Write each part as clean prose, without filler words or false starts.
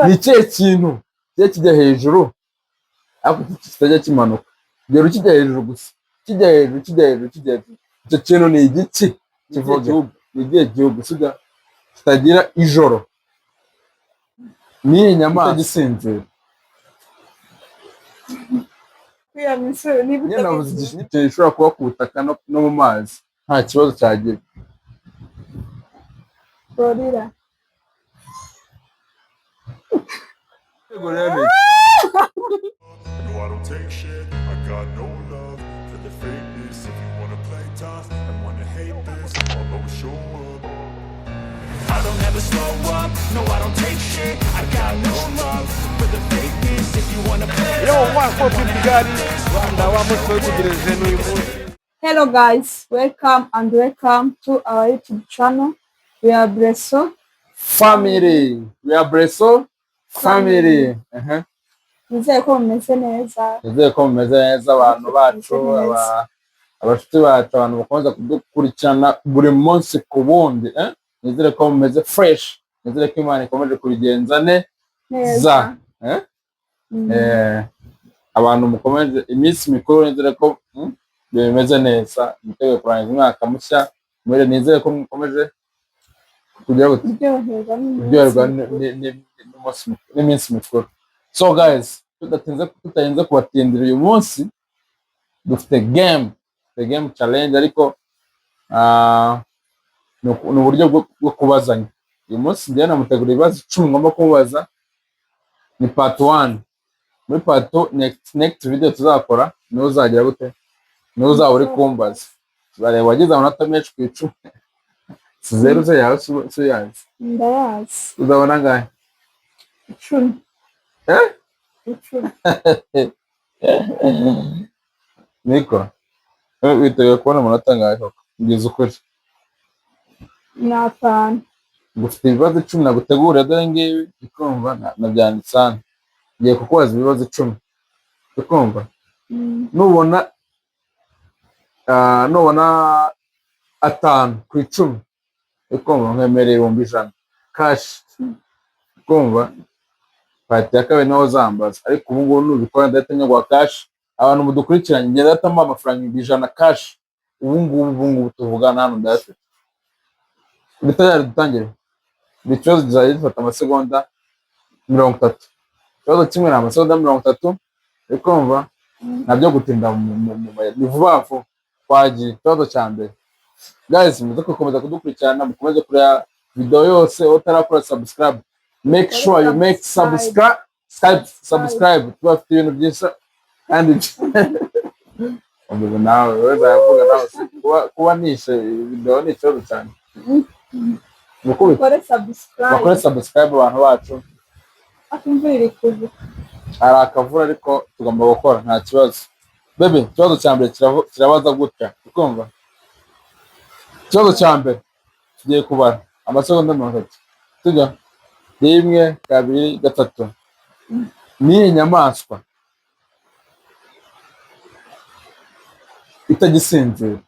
Ni ikihe kintu kijya kijya hejuru ariko kitajya kimanuka? Kigera kijya hejuru gusa, kijya hejuru, kijya hejuru, kijya hejuru. Icyo kintu ni igiki? Kivuge. Ni igihe gihugu sibyo kitagira ijoro? Ni iyihe nyamaswa itagisinzira? Kwiyama inshuro niba Nyine navuze utabizi. Ikintu gishobora kuba ku butaka no mu mazi nta kibazo cyagira. Gorira. Gorira ni iki? No, I don't take shit. I got no love for the fakeness. If you wanna play tough and wanna hate this, I'll always show up. I don't ever slow up, no, I don't take shit. I got no love for the fakeness. If you wanna play Yo, tough one and four wanna fifty hate Kigali this, Rwanda, wa munsi wawutegereje n'uyu munsi. Hello guys, welcome and welcome to our YouTube channel. We are Breso. Family. We are Breso family. Aha. Nizeye ko mumeze neza. Nizere ko mumeze neza, abantu bacu, Mumeze neza. Abashuti bacu, abantu bakomeza kudukurikirana buri munsi ku wundi, eh? Nizere ko mumeze fresh, nizere ko Imana ikomeje kubigenza neza. Neza. Eh? Mm. Abantu mukomeje iminsi mikuru, nizere ko bimeze neza, mwiteguye kurangiza umwaka mushya mwere. Nizere ko mukomeje kugira gute? Kuryoherwa n'iminsi Kuryoherwa mikuru. n'iminsi mikuru. So guys, tudatinze, tutarinze kubatindira, uyu munsi dufite game, dufite game challenge, ariko ni uburyo bwo kubazanya. Uyu munsi njyewe namutegura ibibazo 10 ngomba kumubaza. Ni part one. Muri part two, next video tuzakora, niwe uzagira gute, niwe uzaba uri kumbaza. Tuzareba wagize amanota menshi ku 10. Si zeru se yawe, si uyazi? Ndayazi. Uzabona angahe? 10. Eh? 10. Niko witeguye kubona amanota angahe koko? Mbwiza ukuri. Ni 5. Ngufite ibibazo 10 nagutegura, dore ngibi, ukumva nabyanditse hano. Ngiye kukubaza ibibazo 10, ukumva? Mm. Nubona 5 ku 10, ukumva, nkwemereye 100,000 cash, ukumva? Part ya kabiri niho uzambaza, ariko ubu ngubu nubikora ndahita nyaguha cash. Abantu mudukurikiranye, ngenda ndahita mbaha amafaranga 100,000 cash ubu ngubu, ubu ngubu tuvugana hano ndayafite. Bitayari dutangire. Buri kibazo kizajya gifata amasegonda 30. Ikibazo kimwe ni amasegonda 30, uri kumva? Nabyo gutinda ni vuba vuba. Twagiye, ikibazo cya mbere. Guys, muze gukomeza kudukurikirana, mukomeze kureba video yose. Utarakora subscribe, make sure you make subscribe, subscribe. Tubafite ibintu byinshi kandi umeze nawe wowe zavuga nawe kuba nishe video ni ikibazo cyane. Mukubite. Bakore subscribe. Bakore subscribe, abantu bacu. Ariko imvura iri kugwa. Hari akavura, ariko tugomba gukora, nta kibazo. Bebe, ikibazo cya mbere kirabaza gutya, ukumva? Ikibazo cya mbere, tugiye kubara amasegonda 30. Tujya rimwe, kabiri, gatatu. Ni iyihe nyamaswa itagisinzira?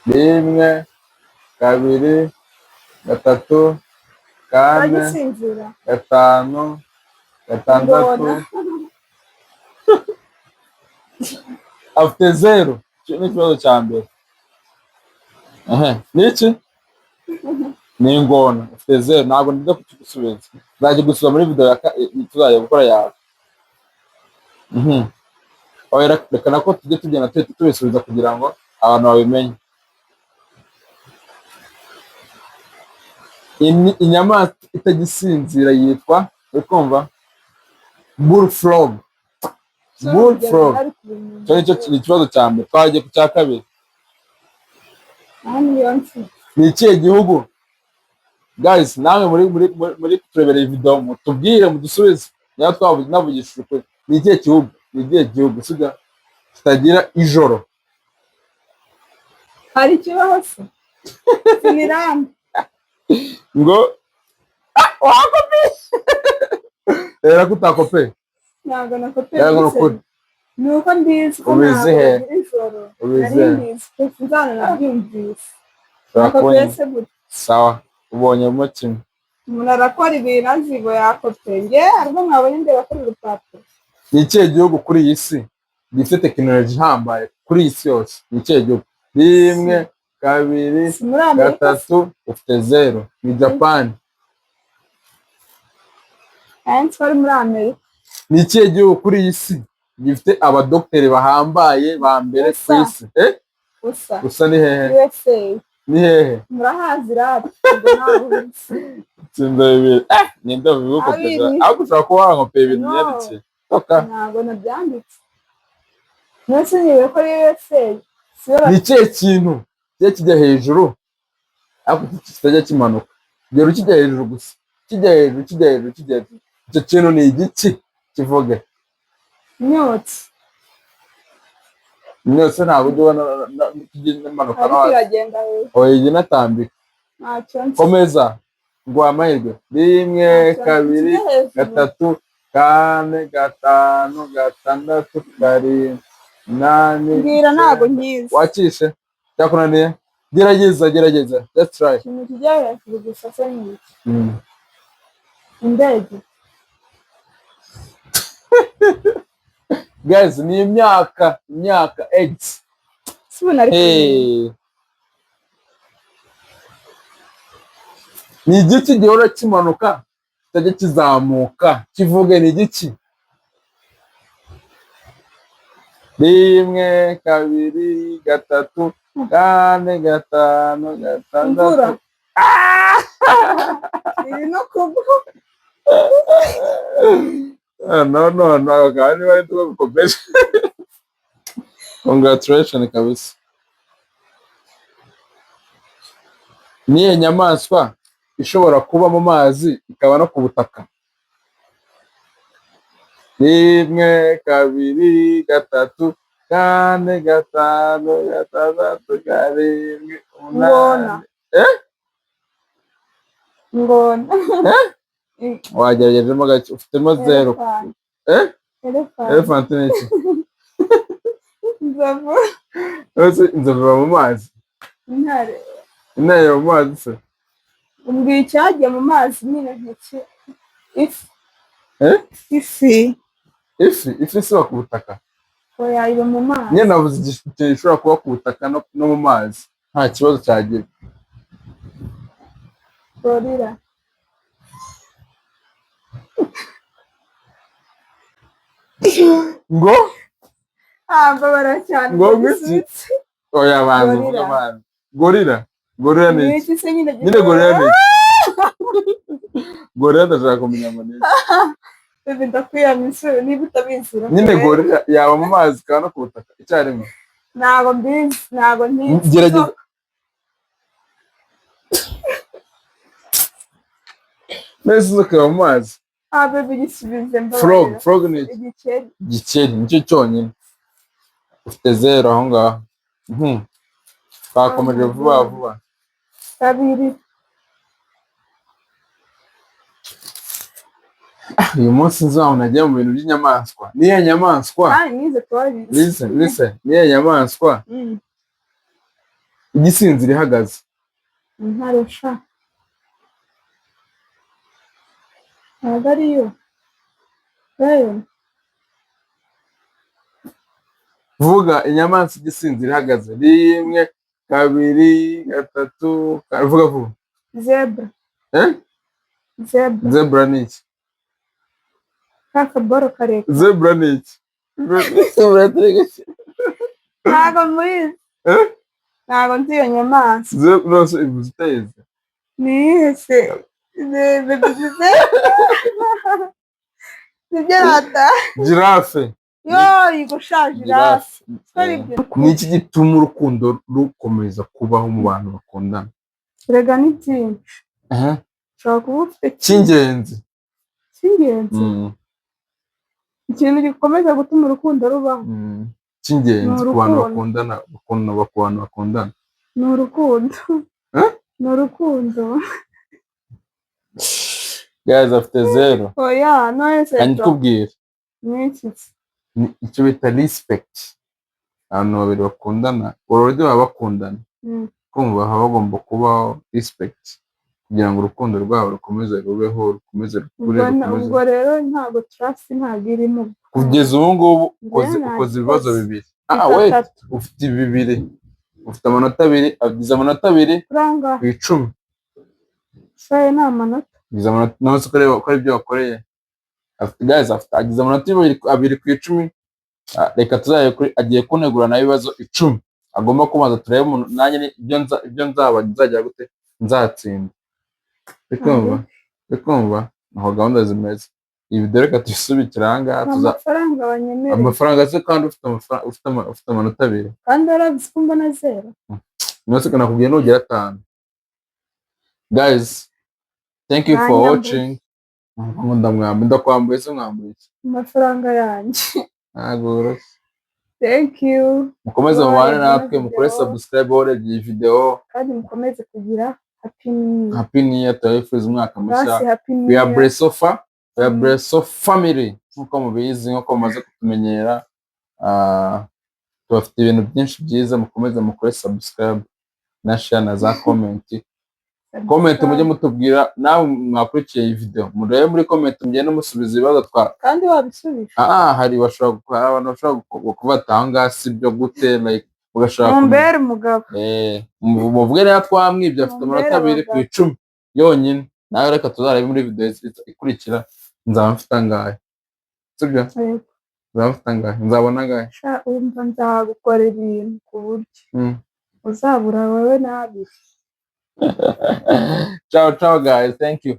Rimwe, kabiri, gatatu, kane, Uragisinzira. gatanu, gatandatu. Ingona. Afite zeru. Icyo ni ikibazo cya mbere. Ehe, ni iki? Ni ingona. Afite zeru. Ntabwo ndajya kukigusubiza, nzajya gusubiza muri video tuzajya gukora yawe. Oya, reka nako tujye tugenda tuhita tubisubiza kugira ngo abantu babimenye. Inyamaswa itagisinzira yitwa, uri kumva, bullfrog. Bullfrog. Icyo nicyo ni ikibazo cya mbere. Twagiye ku cya kabiri. Aha niyo mfite. Ni ikihe gihugu, guys, namwe muri kuturebera iyi video, mutubwire, mudusubize niba twavuze navugishije ukuri. Ni ikihe gihugu, ni ikihe gihugu sibyo kitagira ijoro? Hari ikibaho se? Finland. Ngo wakopeye rero ko utakopeye. Ntabwo nakopeye. Yego, ni ukuri. Ni uko mbizi ko Ubizi ntabwo he? bagira ijoro. Ubizi Nari he? mbizi nzana nabyumvise. Ushobora Nakopeye kubona se gute? Sawa, ubonyemo kimwe. Umuntu arakora ibintu azi ngo yakopeye. Njye harimo mwabonye ndeba kuri urupapuro. Ni ikihe gihugu kuri iyi si gifite tekinoloji ihambaye kuri iyi si yose? Ni ikihe gihugu? Rimwe, kabiri, Si muri Amerika? gatatu. Ufite zero. Ni Japan. Ahenshi bari muri Amerika. Ni ikihe gihugu kuri iyi si gifite abadogiteri bahambaye ba mbere ku USA. isi? Eh? Gusa. Gusa ni hehe? USA. Ni hehe? Murahazi rap, ubwo ntaho uzi. Tsinda bibiri. Ninde ubigukopeza? Abiri. Ahubwo ushobora kuba wankopeye ibintu No. byandikiye toka. Ntabwo nabyanditse. Nonese niba ko ari USA, siyo? Ni ikihe kintu kijya kijya hejuru ariko kitajya kimanuka? Gera kijya hejuru gusa, kijya hejuru, kijya hejuru, kijya hejuru. Icyo kintu ni igiki? Kivuge. Imyotsi. Imyotsi ntabwo ujya ubona kijya imanuka no Ariko hasi. iragenda hejuru. Oya, ijya inatambika. Ntacyo nzi. Komeza nguha amahirwe. Rimwe, Ntacyo nzi. kabiri, Kijya hejuru. gatatu, kane, gatanu, gatandatu, karindwi, umunani, Mbwira, ntabwo icyenda. nkizi. Wakishe? Cyakunaniye? Gerageza, gerageza, let's try. Ikintu kijya hejuru gusa se ni iki? Indege. Guys, ni imyaka, imyaka, age. Si ubu nari kumenya. Hey. Ni igiki gihora kimanuka kitajya kizamuka? Kivuge, ni igiki? Rimwe, kabiri, gatatu, kane, gatanu, Imvura. gatandatu. Iri no kugwa. Ah, no, no, no, ako kantu niba ari two gukomeje. Congratulations kabisa. Niyo nyamaswa ishobora kuba mu mazi ikaba no ku butaka? Rimwe, kabiri, gatatu, kane, gatanu, gatandatu, karindwi, Ingona. umunani. Eh? Ingona. Wageragejemo gake, ufitemo zero. Elephant. Eh? Elephant. Elephant ni iki? Inzovu. Ese inzovu iba mu mazi? Intare. Intare iba mu mazi se? Umbwira icyagiye mu mazi nyine nk'iki. Ifi. Eh? Ifi. Ifi, ifi isiba ku butaka. Oya, iba mu mazi. Nyine navuze ikintu gishobora kuba ku butaka no mu mazi nta kibazo cyagira. Gorilla. Ngo? Ah, mbabara cyane. Ngo ngwiki? Gisubitse. Oya, banza Gorilla. uvuge amazi. Gorilla, gorilla ni Ni iki? iki se nyine? Nyine gorilla ni iki? Gorilla, ndashaka kumenya ngo ni iki. Bebe, ndakwiyamye isura niba utabizi. Nyine urakoze. gorilla yaba mu mazi ikaba no ku butaka icyarimwe? Ntabwo mbizi, ntabwo ntizi. Gerageza. Mbese inzoka iba mu mazi? Ah, bebe, gisubize, mbabarira. Frog, frog ni iki? Igikeri. Igikeri nicyo cyonyine. Ufite zero aho ngaho. Twakomeje vuba vuba. Kabiri. Uyu munsi nzaho nagiye mu bintu by'inyamaswa. Niyo nyamaswa? Kandi nize tubabizi. Listen, listen, niyo nyamaswa igisinzira ihagaze? Intare sha. Ntabwo ariyo. Lion. Vuga inyamaswa igisinzira ihagaze. Rimwe, kabiri, gatatu, vuga vuba. Zebra. Eh? Zebra. Zebra ni iki? Ka kaboro karekare. Zebra ni iki? Zebra ni iki? Ntabwo muyizi. Eh? Ntabwo nzi iyo nyamaswa. Zebra no se ivuze utayizi? Ni iyihe se? Zebra. Nibyo rata. Giraffe. Yo, igusha giraffe. Giraffe. Ni iki gituma urukundo rukomeza kubaho mu bantu bakundana? Erega ni byinshi. Aha. Ushobora kuba ufite Cy'ingenzi. Cy'ingenzi. Ikintu gikomeza gutuma urukundo rubaho. Cy'ingenzi Ni ku bantu urukundo. bakundana, bakundana, ku bantu bakundana. Ni urukundo. Eh? Ni urukundo. Guys, afite zero. Oya, none se Kandi kubwira ni iki se? Ni icyo bita respect. Abantu babiri bakundana, already baba bakundana, kumva baba bagomba kubaho respect. Kugira ngo urukundo rwabo rukomeze rubeho, rukomeze rukure, Ubwo rukomeze. Ubwo rero ntabwo trust ntabwo irimo. Kugeza ubu ngubu ukoze Njyewe ukoze ibibazo nabikoze. bibiri. Ah, wait. Bitatu. Ufite bibiri, ufite amanota 2, agize amanota 2 Kuri angahe? ku 10. Saye ni amanota. Agize amanota nawe se ukareba ko ari ibyo wakoreye. Afite, guys, afite, agize amanota 2 ku 10. Ah, reka tuzaye kuri agiye kuntegura nawe ibibazo 10 agomba kubanza turebe umuntu nanjye ibyo nzaba nzajya gute nzatsinda. Uri kumva aho gahunda zimeze? Ibi dore reka tuyisubikire aha ngaha tuza Amafaranga banyemereye. Amafaranga se kandi ufite amafaranga, ufite amanota 2? Kandi warabizi ko mbona zero. Niyo se nakubwiye nugera 5. Guys, thank you for Mwanyambuye. watching. Ngo ndamwambuye, ndakwambuye se? Mwambuye iki? Amafaranga yanjye. Ntabwo woroshye. Thank you. Mukomeze mubane Bye, natwe, mukore video. subscribe urebye iyi video. Kandi mukomeze kugira happy new year. Happy new year, turabifuriza umwaka mushya. Basi happy new We are year. Bresofa, we are Breso family, nkuko mubizi, nkuko mumaze kutumenyera. Ah, tubafite ibintu byinshi byiza. Mukomeze mukore subscribe na share na za comment. Comment mujye mutubwira nawe mwakurikiye iyi video, murebe muri comment mugende musubiza ibibazo twa Kandi wabisubije. Ah, hari abantu bashobora kubata aho ngaha si byo gute, like ugashaka kumenya. Mumbere umugabo. Eh, muvuge rero twamwibye, afite Mumbere amanota 2 ku abagabo. 10 yonyine. Nawe reka tuzarebe muri video ikurikira nzaba mfite angahe, sibyo? Yego. Nzaba mfite angahe, nzabona angahe? Sha, wumva nzagukora ibintu ku buryo uzabura wowe n'abiri. Ciao ciao guys, thank you.